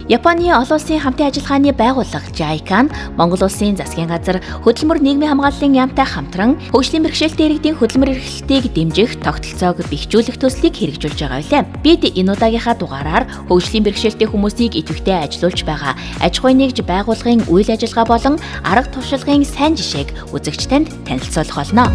Японы олон улсын хамтын ажиллагааны байгууллага JICA нь Монгол улсын засгийн газар хөдөлмөр нийгмийн хамгааллын яамтай хамтран хөгжлийн бэрхшээлтэй иргэдийн хөдөлмөр эрхлэлтийг дэмжих, тогтолцоог бэхжүүлэх төслийг хэрэгжүүлж байгаа билээ. Бид энэ удаагийнхаа дугаараар хөгжлийн бэрхшээлтэй хүмүүсийг идэвхтэй ажилуулж байгаа аж ахуйн нэгж байгууллагын үйл ажиллагаа болон арга туршлагын сайн жишээг үзэгч танд танилцуулах болно.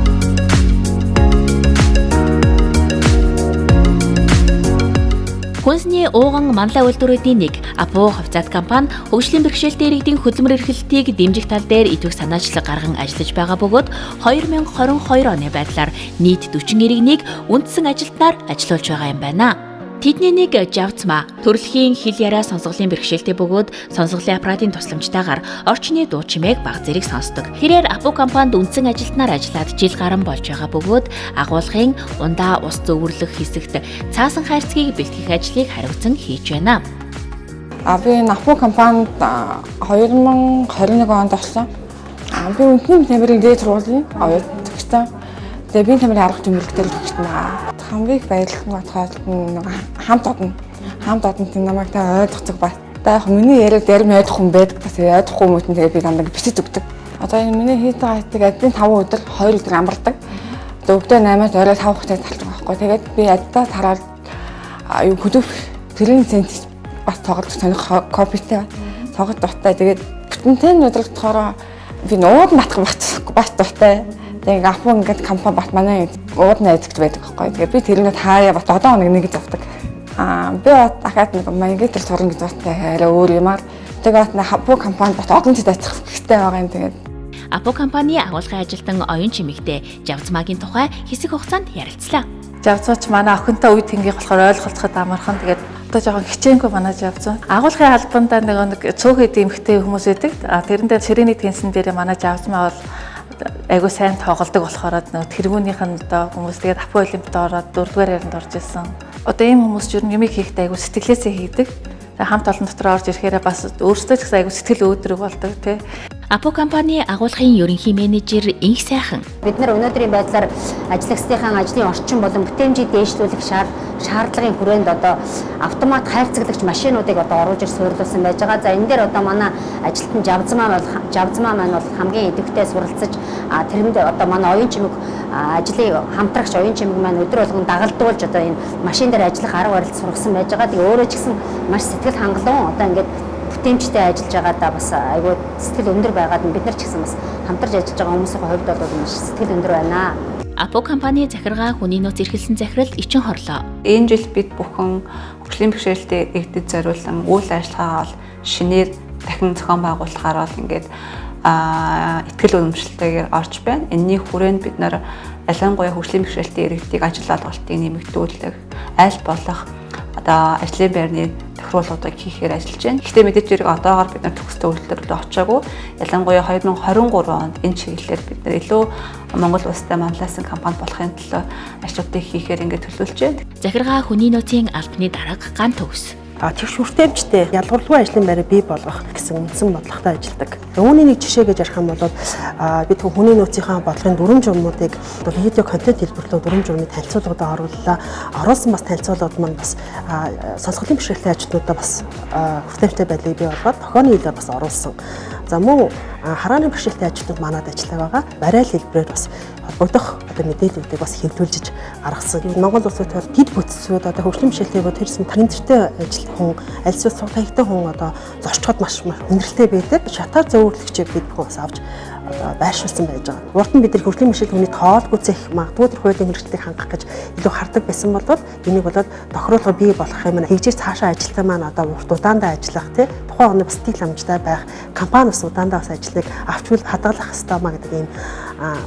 Хүнсний ууган манлай үйлдвэрүүдийн нэг Апу хувьцаат компани хөгжлийн бэрхшээлтэй иргэдийн хөдөлмөр эрхлэлтийг дэмжих тал дээр идэвх санаачлаг гарган ажиллаж байгаа бөгөөд 2022 оны байдлаар нийт 40 иргэнийг үндсэн ажилтнаар ажилуулж байгаа юм байна. Тэдний нэг Жавцма төрөлхийн хэл яриа сонсголын бэрхшээлтэй бөгөөд сонсголын аппаратын тусламжтайгаар орчны дуу чимээг баг зэрэг сонсдог. Тэрээр Апу компанид үндсэн ажилтнаар ажиллаад жил гарan болж байгаа бөгөөд агуулгын ундаа ус зөвөрлөх хэсэгт цаасан хайрцгийг бэлтгэх ажлыг хариуцсан хийж байна. Би энэ Апу компанид 2021 онд орсон. Би үндэсний тамирын дээд сургуулийн оюутан. Тэгээ би тамирын арга түмэлгээр төгссөн байгаа. Хамгийн их баярлах нь бодоход хамт одно. Хамт одонт намайг та ойлгоцог ба. Та яг миний яриаг зарим ойлгох хүн байдаг. Бас ойлгохгүй хүмүүс нь тэгээ би дандаа бичиж өгдөг. Одоо энэ миний хийж байгаа ажлыг адилын 5 өдөр 2 өдөр амардаг. Одоо өглөө 8-аас орой 5 хугацаанд талдаг байхгүй. Тэгээд би адилаа тараад юу хөдөх тэрийн цент бас тоглож сонирх кофетэй тоглож дуртай. Тэгээд бүтэнтэй нь өдрөгдөхөөрөө би нууд натах бас дуртай. Тэгээд Апу ингээд компани бат манай ууд найзагч байдаг байхгүй. Тэгээд би тэрнээ таяа бат 7 хоног нэг зовдөг. Би дахиад нэг магистр сурна гэж бодсон арай өөр юмар. Тэгээд Апу компани бат олон зэд ажиллах хэрэгтэй байгаа юм. Тэгээд Апу компани агуулгын ажилтан оюун чимэгтэй Жавцмагийн тухай хэсэг хугацаанд ярилцлаа. Жавцмаач манай охинтой үе тэнгийг болохоор ойлголцоход амархан. Тэгээд одоо жоохон хичээнгүй манай Жавцмаа. Агуулгын албандаа нэг цөөхөд эмхтэй хүмүүс байдаг. Тэрэндээ ширээний тэнсэн дээр манай Жавцмаа бол айгуу сайн тоглодог болохоор нөгөө тэргүүнийх нь одоо хүмүүс тэгээд Апу Олимпиад ороод 4-р байранд орж исэн. Одоо ийм хүмүүс ч ер нь юмыг хийхдээ айгуу сэтгэлээсээ хийдэг. Хамт олон дотор орж ирэхээрээ бас өөрсдөө ч гэсэн айгуу сэтгэл өөдрөг болдог тий. Апу компани агуулгын ерөнхий менежер Инх Сайхан. Бид нар өнөөдрийн байдлаар ажиллагчдынхаа ажлын орчин болон бүтээмжийг дээшлүүлэх шаардлагын хүрээнд одоо автомат хайрцаглагч машинуудыг одоо оруулж ир суйрлуулсан байж байгаа. За энэ дээр одоо манай ажилтан Жавцмаа маань бол хамгийн идэвхтэй суралцаж тэрэнд одоо манай оюун чимэг ажлын хамтрагч оюун чимэг маань өдөр болгон дагалдуулж одоо энэ машин дээр ажиллах арга барил сургасан байж байгаа. Тэгээ өөрөө ч гэсэн маш сэтгэл хангалуун одоо ингээд бүтээмжтэй ажиллаж байгаадаа бас айгүй сэтгэл өндөр байгаад нь бид нар ч гэсэн бас хамтарч ажиллаж байгаа хүмүүсийн хувьд бол маш сэтгэл өндөр байна. Апу компани захиргаа хүний нөөц эрхэлсэн захирал Ичин Хорлоо. Энэ жил бид бүхэн хөгжлийн бэрхшээлтэй иргэдэд зориулсан үйл ажиллагаагаа бол шинээр дахин зохион байгуулахаар бол ингээд итгэл үнэмшилтэйгээр орж байна. Энэний хүрээнд бид нар ялангуяа хөгжлийн бэрхшээлтэй иргэдийг ажил олголтыг нэмэгдүүлэх, аль болох одоо ажлын байрны тохируулгуудыг хийхээр ажиллаж байна. Гэхдээ мэдээж хэрэг одоогоор бид нар төгс төгөлдөр очоогүй. Ялангуяа 2023 онд энэ чиглэлээр бид нар илүү Монгол улстай манлайлсан компани болохын төлөө ажлуудыг хийхээр ингээд төлөвлөж байна. Захиргаа хүний нөөцийн албаны дарга Ган Төгс. Тэгш хүртээмжтэй ялгуурлгүй ажлын байрыг бий болгох гэсэн үндсэн бодлоготой ажилладаг. Үүний нэг жишээ гэж ярих юм бол бид хүний нөөцийнхаа бодлогын дүрэм журмуудыг видео контент хэлбэрлөө дүрэм журмын танилцуулгуудаа орууллаа. Оруулсан бас танилцуулгууд маань бас сонсголын бэрхшээлтэй ажилтнуудаа бас хүртээмжтэй байдлыг бий болгоод тохионы хэлээр бас оруулсан. За мөн харааны бэрхшээлтэй ажилтнууд манад ажиллаг байгаа. Барайл хэлбэрээр бас холбогдох одоо мэдээллүүдийг бас хэвлүүлж гаргасан. Монгол улсын тул тэд бүтцүүд одоо хөгжлийн бэрхшээлтэй бод тэрсэн тэнцвэртэй ажил хүн аль эсвэл цуг таягтай хүн одоо зорчход маш хүндрэлтэй байдаг. Шатаар зөөвөрлөгчийг бид бүхэн бас авч одоо байршуулсан байж байгаа. Урд нь бид нар хөгжлийн бэрхшээл хүний тоолгүй зэх магадгүй тэр хуулийн хэрэгслийг хангах гэж илүү хардаг байсан бол энийг бол тохируулга бий болох юм хийжээр цаашаа ажилтан маань одоо урт удаандаа ажиллах тий тухайн оны бас сэтгэл хангамжтай байх компани бас удаандаа бас ажлыг авч хадгалах ёстой маа гэдэг ийм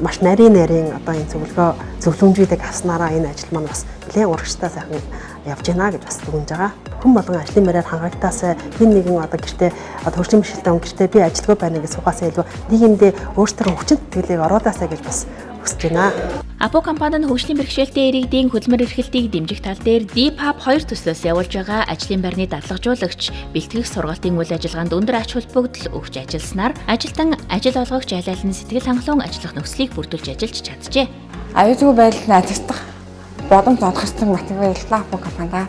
маш нарийн одоо энэ зөвлөгөө зөвлөмжүүдийг авснараа энэ ажил маань бас нэлээд урагштай сайхан явж байна гэж бас дүгнж байгаа. Хүн болгон ажлын байраар хангалтаасаа хэн нэгэн одоо гэртээ одоо хөгжлийн бэрхшээлтэй хүн гэртээ би ажилгүй байна гэж сухаасаа илүү нийгэмдээ өөрсдөө хүчин сэтгэлийг оруулаасаа гэж бас хүсэж байна. Апу компани нь хөгжлийн бэрхшээлтэй иргэдийн хөдөлмөр эрхлэлтийг дэмжих тал дээр DPAP 2 төслөөс явуулж байгаа ажлын байрны дадлагжуулагч бэлтгэх сургалтын үйл ажиллагаанд өндөр ач холбогдол өгч ажилласнаар ажилтан ажил олгогч аль аль нь сэтгэл хангалуун ажиллах нөхцөлийг бүрдүүлж ажиллаж чаджээ. Аюулгүй байдлыг ажиглах боломж олгосон баярлалаа Апу компанида.